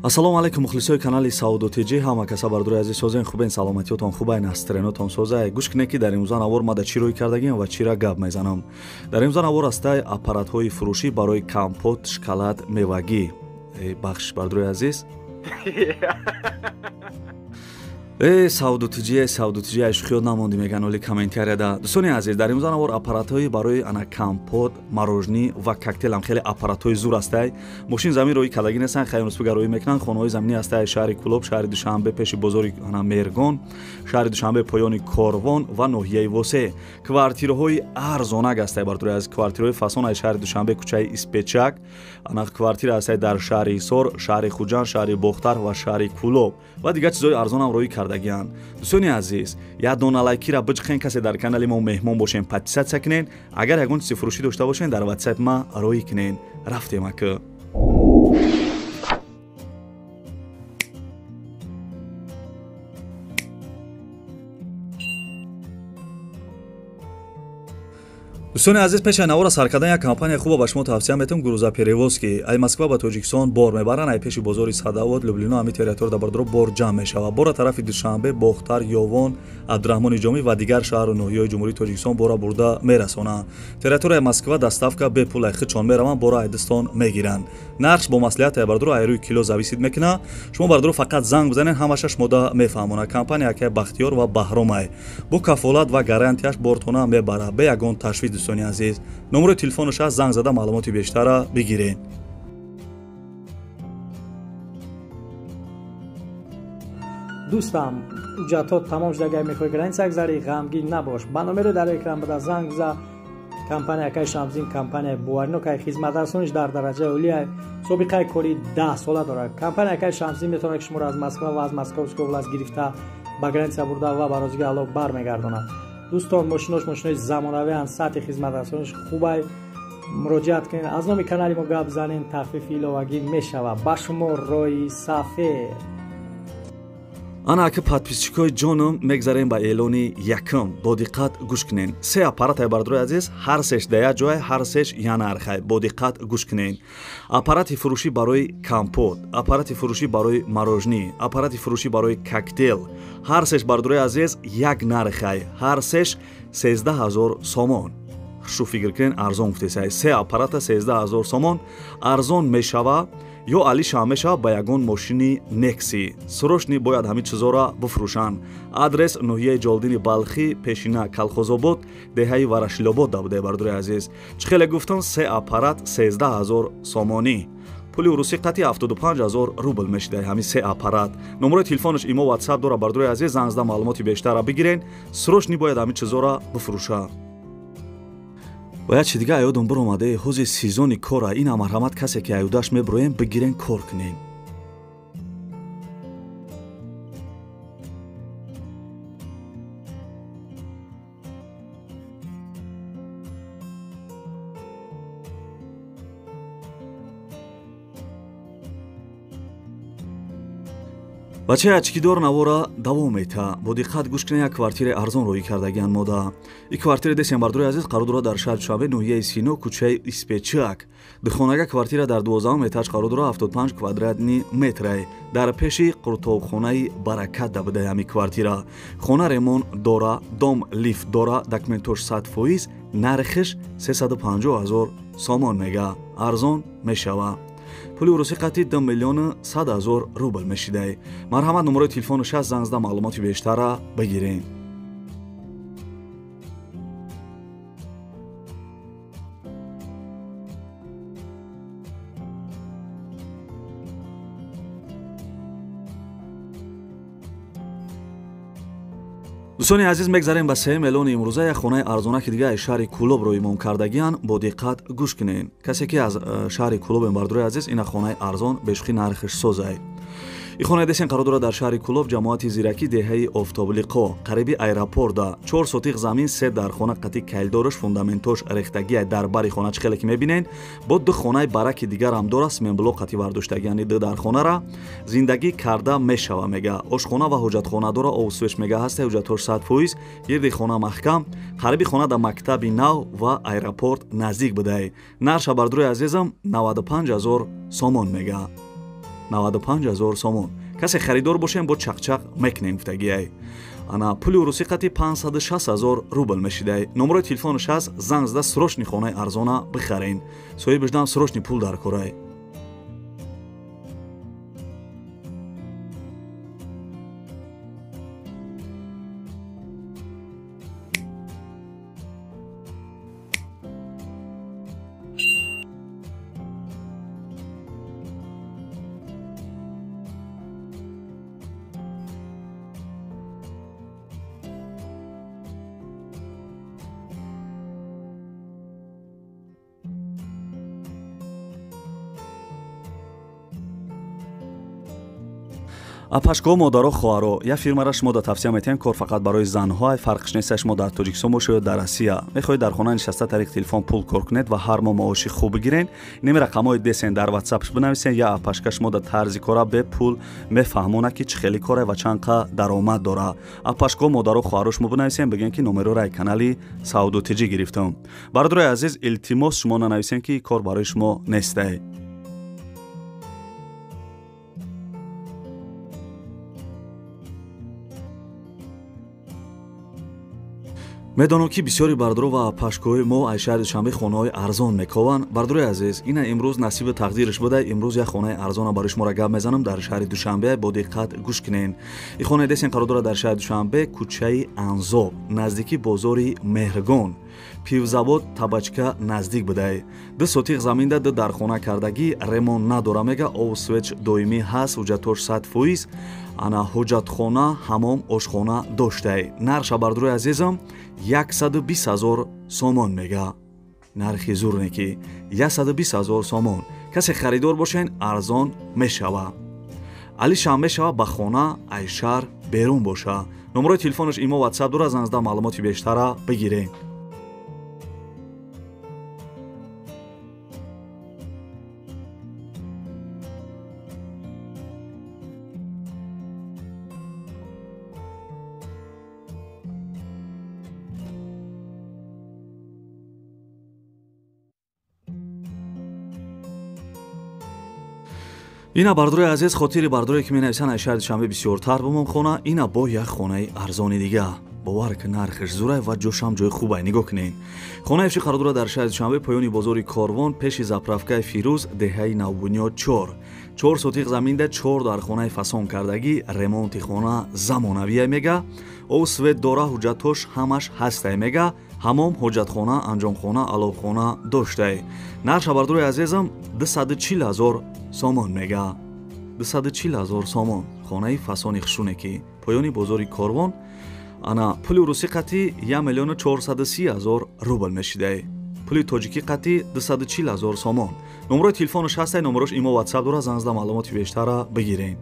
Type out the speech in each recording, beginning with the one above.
Ассалому алайкум мухлисои канали Саудо ТЖ, ҳама каса бардори азиз созен хубен, саломатиётон хубайн, астренотон созай. Гӯш кунед, ки дар имрӯза навор ма да чӣ рӯй кардагим ва чира гап мезанам. Дар имрӯза навор астаи аппаратҳои фурӯшӣ барои компот, шоколад, мевагӣ. Бахшиш бардори азиз. Саудо ТЖ, Саудо ТЖ, ай шӯхиёт намонди, меган оли комментарияда. Дӯстони азиз, дар имрӯза навор аппаратҳои барои ана компот, мороженое ва коктейл ҳам хеле аппаратҳои зур астай. Мошин замин роҳи калагӣ нестанд, хайр рӯзпуга роҳӣ мекунанд. Хонаҳои заминӣ астаи шаҳри Кулоб, шаҳри Душанбе пеши бозори ана Мергон, шаҳри Душанбе поёни Корвон ва ноҳияи Восе. Квартираҳои арзонак астай бардори аз квартираҳои фасон ай шаҳри Душанбе кӯчаи Испечак, ана квартира астай дар шаҳри Ҳисор, шаҳри Хуҷанд, шаҳри Бохтар ва шаҳри Кулоб ва дигар чизҳои арзонам роҳӣ кардагианд. Дӯстони азиз, як дона лайкира биҷиқен, касе дар канали мо меҳмон бошен, подписаться кунен. Агар ягон чизи фурӯшӣ дошта бошен, дар WhatsApp ма роҳӣ кунен. Рафтем ака. Дӯстони азиз, пеш аз навора сар кардан як компания хуба ба шумо тавсия метавам, грузоперевозки. Ай Москва ба Тоҷикистон бор мебаранд, ай пеши бозори Садовод, Люблино, ҳами территория бардоро бор ҷамъ мешавад. Бора тарафи Душанбе, Бохтар, Ёвон, Абдураҳмони Ҷомӣ ва дигар шаҳру ноҳияҳои Ҷумҳурии Тоҷикистон бора бурда мерасонанд. Территорияи Москва доставка бепул, ай худшон мераванд, бора ай дастон мегиранд. Нархш бо маслиҳат ай бардоро ай рӯи кило зависит мекунад. Шумо бардоро фақат занг бизанед, ҳамаша шумода мефаҳмонад. Компания акай Бахтиёр ва Баҳромай бо кафолат ва гарантияш бортона мебарад, бе ягон ташвиш. Дӯстони азиз, номерои телефонаш аст, занг зада маълумоти бештара бигиред. Дӯстам, ҳуҷҷатҳо тамом шуда, агар мехоҳӣ граница гузарӣ, ғамгин набош. Ба номеро дар экран буда занг биза. Компания акай Шамсдин компания боваринок, хизматрасониш дар дараҷаи олия, собиқаи кори 10 сола дорад. Компания акай Шамсдин метавонад, ки шуморо аз Москва ва аз Московской область гирифта ба граница бурда ва ба розиги Аллоҳ бармегардонад. Дӯстон, мошинош мошинои замонавианд, сатҳи хизматрасониш хубай. Муроҷиат кунед, аз номи канали мо гап занед, тахфифи иловагӣ мешавад. Ба шумо роҳи сафед. Ана ака подписчикои ҷоном, мегзарем ба эълони якум. Бо диққат гӯш кунен. Се аппарат ай бардорои азиз, ҳар сеш да як ҷой, ҳар сеш я нархай. Бо диққат гӯш кунен. Аппарати фурӯшӣ барои компот, аппарати фурӯшӣ барои мороженое, аппарати фурӯшӣ барои коктейл. Ҳар сеш бардорои азиз як нархай. Ҳар сеш 13 000 сомон. Шу фикр кунен, арзон гуфтесай. Се аппарата 13 000 сомон арзон мешава ё алишам мешава ба ягон мошини Некси. Срочно бояд ҳамин чизоро бифурӯшанд. Адрес ноҳияи Ҷолдини Балхӣ, пешина Калхозобод, деҳаи Варашилобод да буде бардори азиз. Чӣ хеле гуфтам, се аппарат 13 000 сомонӣ. Пули урусӣ қатъи 75 000 рубл мешида ҳамин се аппарат. Номерои телефонаш имо, WhatsApp дора бардори азиз, занг зада маълумоти бештарро бигирен. Срочно бояд ҳамин чизоро бифурӯша. Ва як чи дига аёдум биромаде, ҳози сезони кора, ина марҳамат, касе ки аюдаш мебироем, бигирен, кор кунем. Бачаи ачкидор навора давом мета. Бо диққат гӯш кунед, як квартираи арзон роҳӣ кардагиан мода. И квартира десем бардори азиз қарор дорад дар шаҳри Душанбе, ноҳияи Сино, кӯчаи Испечак. Духонага квартира дар 12 этаж қарор дорад, 75 квадратный метрай. Дар пеши қуртобхонаи Баракат да буда ҳами квартира. Хона ремонт дора, дом лифт дора, документош 100%, нархиш 350 000 сомон мега. Арзон мешава. Пули урусӣ қатъи 2 миллиону 100 ҳазор рубл мешидай. Марҳамат, номерои телефону шаст, занг зада маълумоти бештарра бигирен. Дӯстони азиз, мегзарем ба сеюм эълони имрӯза. Як хонаи арзонаки дига аз шаҳри Кулоб роимон кардагиян. Бо диққат гӯш кунед. Касе ки аз шаҳри Кулобем, бардорои азиз, ина хонаи арзон, бешухӣ нархиш созай. И хонаи десен қарор дорад дар шаҳри Кулоб, ҷамоати Зиракӣ, деҳаи Офтоблиқо, қариби аэропорта. 4 сотиқ замин, се дархона қатъи кайлдораш, фундаментош рехтагия дар бари хона, чӣ хеле ки мебинен. Бо ду хонаи бараки дигарам дорад, сменблок қатъи вардоштагияни ду дархонара зиндагӣ карда мешава мега. Ошхона ва ҳоҷатхона дора, обсӯш мега ҳаста, ҳуҷҷатҳош 100%, гирди хона маҳкам, қариби хона дар мактаби нав ва аэропорт наздик будай. Нарша бардорои азизам 95 000 сомон мега. 95 ҳазор сомон. Касе харидор бошем, бо чақчақ мекунем гуфтагиай. Ана пули урусӣ қати 560 ҳазор рубл мешидай. Номерои телефонаш ҳаст, занг зада срочный хонаи арзона бихарен. Соҳибаш дам срочный пул дар корай. Апашко, модаро, хоҳаро, як фирмара шумо да тавсия метиҳем. Кор фақат барои занҳо, фарқш нест шумо дар Тоҷикистон бошед ё дар Россия. Мехоҳед дар хона нишаста тариқи телефон пул кор кунед ва ҳар моҳ маоши хуб бигирен, инами рақамҳои десен дар ватсапш бинависен. Я апашка шумо да тарзи кора бепул мефаҳмонад, ки чӣ хели коре ва чанд қа даромад дора. Апашко, модаро, хоҳаро, шумо бинависен, бигӯен, ки номероро ай канали Савдо ТЖ гирифтам. Бародарои азиз, илтимос, шумо нанависен, ки кор барои шумо нестай. Медонам, ки бисёри бардоро ва пашкоҳои мо аз шаҳри Душанбе хонаҳои арзон мекованд. Бардорои азиз, ина имрӯз насиби тақдираш буда, имрӯз як хонаи арзона барои шуморо гап мезанам дар шаҳри Душанбе. Бо диққат гӯш кунед. Ин хонаи десен қарор дорад дар шаҳри Душанбе, кӯчаи Анзоб, наздики бозори Меҳргон, пивзавод табачка наздик будай. 2 сотиқ заминда ду дархона кардагӣ, ремонт надора мега, обу свет доимӣ ҳаст, ҳуҷҷатош 100%. Ана ҳуҷҷатхона, ҳамом, ошхона доштай. Нарша, бардорои азизам, 120 ҳазор сомон мега. Нархи зурне ки 120 ҳазор сомон. Касе харидор бошен, арзон мешава. Алишам мешава ба хона ай шаҳр берун боша. Номерои телефонаш имо, ватсап дора, занг зада маълумоти бештара бигирен. Ина, бардорои азиз, хотири бардорое, ки менависанд, аз шаҳри Душанбе бисёртар бумон хона, ина бо як хонаи арзони дига. Бовар ки, нархаш зурай ва ҷошам ҷои хубай. Нигоҳ кунед, хонаи фши қарор дорад дар шаҳри Душанбе, поёни бозори Корвон, пеши заправкаи Фирӯз, деҳаи Навбунёд 4. 4 сотиқ заминда чор дар хонаи фасон кардагӣ, ремонти хона замонавия мега, об свет дора, ҳуҷҷатош ҳамаш ҳастай мега, ҳамом, ҳоҷатхона, анҷомхона, аловхона доштай. Нарша, бардорои азизам, 240 ҳазор сомон мега. 240 ҳазор сомон хонаи фасони хушуне, ки поёни бозори Корвон. Ана пули русӣ қати 1 миллиону 430 ҳазор рубл мешидай, пули тоҷикӣ қати 240 ҳазор сомон. Номерои телефонаш ҳастай, номерош имо, ватсап дора, занг зада маълумоти бештара бигирен.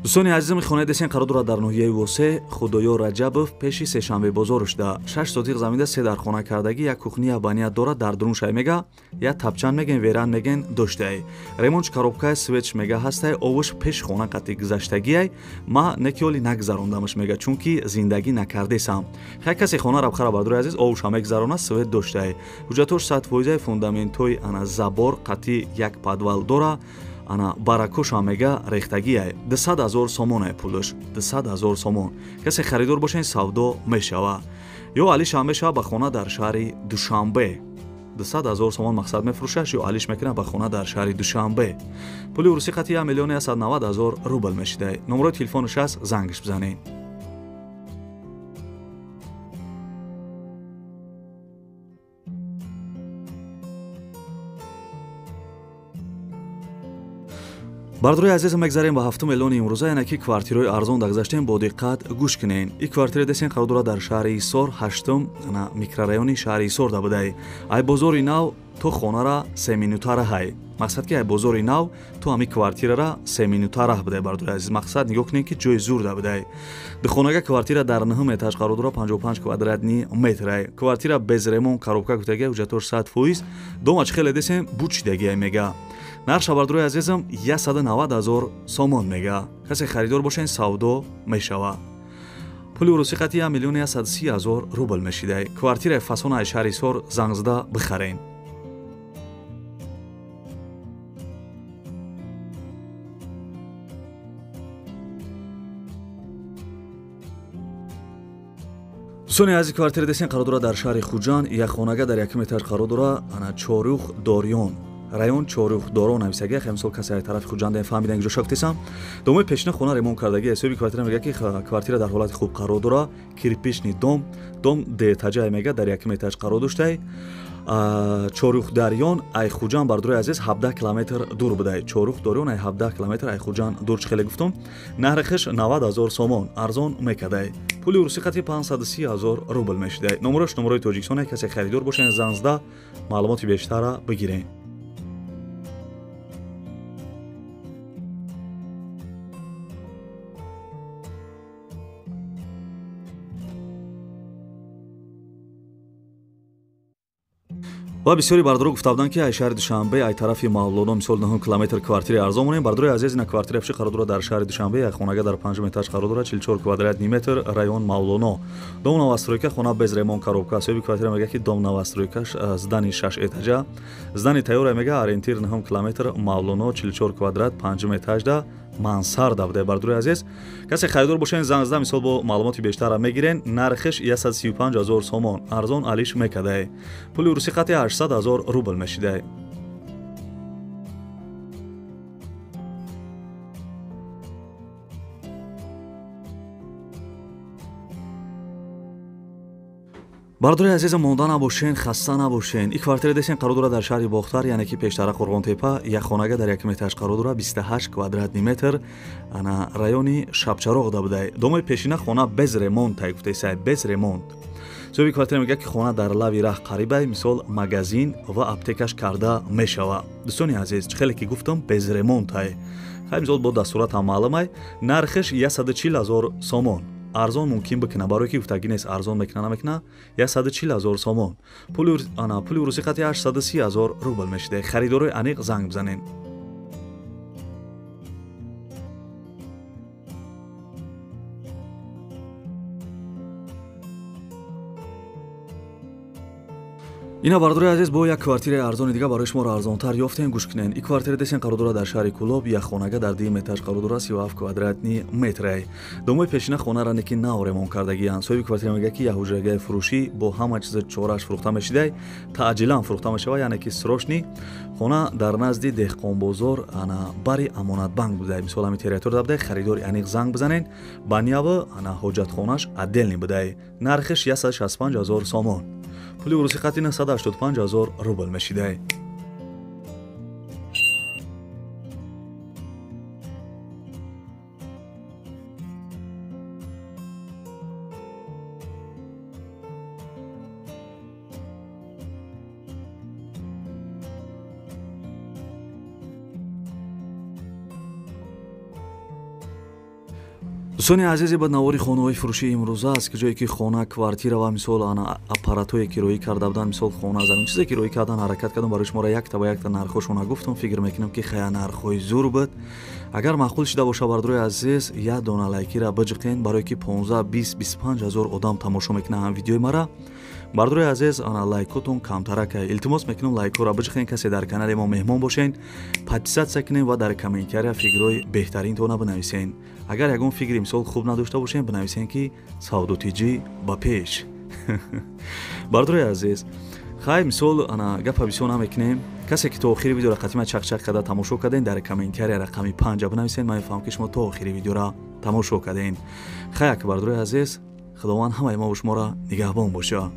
Дӯстони азизам, хонаи десен қарор дорад дар ноҳияи Восе, Худоёр Раҷабов, пеши сешанбе бозор шуда. 6 сотиқ заминда се дархона кардагӣ, як кухния баня дорад, дар дурун шай мега, як тапчан меген, веран меген доштай. Ремонтш коробкаи, светш мега ҳастай, овуш пеши хона қати гузаштагиай, ма некиоли нагзарондамаш мега, чунки зиндагӣ накардесам. Хай, касе хона рабхара, бардори азиз, овуша мегзарона, свет доштай. Ҳуҷҷатош 100%, фундаментҳои ана забор қати як подвал дора. Ана баракошам мега рехтагиай. 200 ҳазор сомонай пулаш, 200 ҳазор сомон. Касе харидор бошен, савдо мешава. Ё алишам мешава ба хона дар шаҳри Душанбе. 200 ҳазор сомон мақсад мефурӯшаш ё алиш мекунад ба хона дар шаҳри Душанбе. Пули русӣ қати 1 миллиону 190 ҳазор рубл мешидай. Номерои телефонаш ҳаст, зангаш бизанед. Бардорои азиз, мегзарем ба ҳафтум эълони имрӯза, яъне ки квартираҳои арзон дагзаштем. Бо диққат гӯш кунед. Ин квартира десен қарор дорад дар шаҳри Ҳисор, ҳаштум микрорайони шаҳри Ҳисор да будай. Ай бозори нав то хонара 3 минута раҳай. Мақсад ки ай бозори нав то ҳами квартирара 3 минута раҳ будай. Бардорои азиз, мақсад, нигоҳ кунед, ки ҷои зур да будай. Духонага квартира дар нӯҳум этаж қарор дорад, 55 квадратный метрай. Квартира без ремонт, коробка гуфтагия, ҳуҷҷатош 100%. Дома чӣ хеле десен бучидагиай мега. Нархша бардорои азизам 190 000 сомон мега. Касе харидор бошен савдо мешава. Пули урусӣ қати 1 130 000 рубл мешидай. Квартираи фасона ай шаҳри Ҳисор занг зада бихарен. Дӯстони азиз, квартира десен қарор дорад дар шаҳри Хуҷанд, як хонага дар якум этаж қарор дорад, ана Чорух Дориён, район Чорух Дорон нависагӣ. Хай мисол касе тарафи Хуҷанд фаҳмидан ҷо шактесам. Домои пешина хона ремонт кардагӣ. Ҳисоби квартира мега ки квартира дар ҳолати хуб қарор дорад, кирпичный дом, дом деэтажа мега дар якум этаж қарор доштай. Чорух Дарён ай Хуҷанд бардорои азиз 17 километр дур будай. Чорух Дарён ай 17 километр ай Хуҷанд дур, чӣ хеле гуфтум. Нархиш 90 000 сомон арзон мекадай. Пули урусӣ қати 530 000 рубл мешидай. Номерош номерои Тоҷикистон, касе харидор бошен занг зада маълумоти бештара бигирен. Ва бисёри бардоро гуфта буданд ки ай шаҳри Душанбе ай тарафи Мавлоно мисол 9 километр квартираи арзон монем. Бардорои азиз, ина квартира пеши қарор дорад дар шаҳри Душанбе, як хонага дар 5 этаж қарор дорад, 44 квадратный метр, район Мавлоно. Дом новостройка, хона без ремонт, коробка. Соҳиби квартира мега ки дом новостройка, здани 6 этажа, здани тайёра мега, ориентир 9 километр, Мавлоно, 44 квадрат, 5 этажда, мансарда будай. Бардорои азиз, касе харидор бошен занг зада мисол бо маълумоти бештара мегирен. Нархиш 135 000 сомон арзон алиш мекадай. Пули урусӣ қати 800 000 рубл мешидай. Бардорои азизам, монда набошен, хаста набошен. Ин квартира десен қарор дорад дар шаҳри Бохтар, яъне ки пештара Қурғонтепа, як хонага дар якум этаж қарор дорад, 28 квадратный метр, ана райони Шабчароғда будай. Домои пешина хона без ремонт тай гуфтесай, без ремонт. Соҳиби квартира мегӯяд ки хона дар лави раҳ қарибай, мисол магазин ва аптекаш карда мешава. Дӯстони азиз, чӣ хеле ки гуфтам, без ремонт ай. Хай мисол бо дастурат ҳам маълумай. Нархиш 140 000 сомон. Арзон мумкин бикуна, барои ки гуфтагӣ нест арзон мекуна намекуна. 140 000 сомон. Пули урусӣ қати 830 000 рубл мешида. Харидорои аниқ занг бизанен. Ина бардорои азиз, бо як квартираи арзони дига барои шуморо арзонтар ёфтем, гӯш кунен. Ин квартира десен қарор дорад дар шаҳри Кӯлоб, як хонага дар дуюм этаж қарор дорад, 37 квадратный метрай. Домои пешина хонара неки нав ремонт кардагиянд. Соҳиби квартира мегӯяд ки як ҳуҷрагаи фурӯшӣ бо ҳама чизи чорааш фурӯхта мешидай, таъҷилан фурӯхта мешавад, яъне ки срочный. Хона дар назди Деҳқонбозор, ана бари Амонатбанк будай. Мисол ҳамин территория будай, харидори аниқ занг бизанен. Банява ана ҳоҷатхонаш отдельный будай. Нархиш 165 000 сомон. Пули урусӣ қати 985 000 рубл мешидай. Дӯстони азизи, ба навори хонаҳои фурӯшии имрӯза аст, ки ҷое ки хона, квартира ва мисол ана аппаратҳое ки роӣ карда буданд, мисол хона, замин, чизе ки роӣ кардан ҳаракат кардам, барои шуморо якта ба якта нархҳошона гуфтам. Фикр мекунам ки хая нархҳои зур буд. Агар маъқул шида боша, бардорои азиз, як дона лайкира биҷиқен, барое ки 15, 20, 25 ҳазор одам тамошо мекунад ҳам видеои мара. Бардорои азиз, ана лайкотон камтаракай. Илтимос мекунам лайкҳоро биҷиқен. Касе дар канали мо меҳмон бошен, подписаться кунен ва дар комментария фикрҳои беҳтаринтона бинависен. Агар ягон фикри мисол хуб надошта бошем, бинависен ки савдотиҷӣ ба пеш. Бардорои азиз, хай мисол ана гапа бисёр намекунем. Касе ки то охири видеоро қатима чақчақ карда тамошо карден, дар комментария рақами 5 бинависен. Ман мефаҳмам ки шумо то охири видеоро тамошо карден. Хай ак бардорои азиз, Худованд ҳамаи мо шуморо нигаҳбон боша.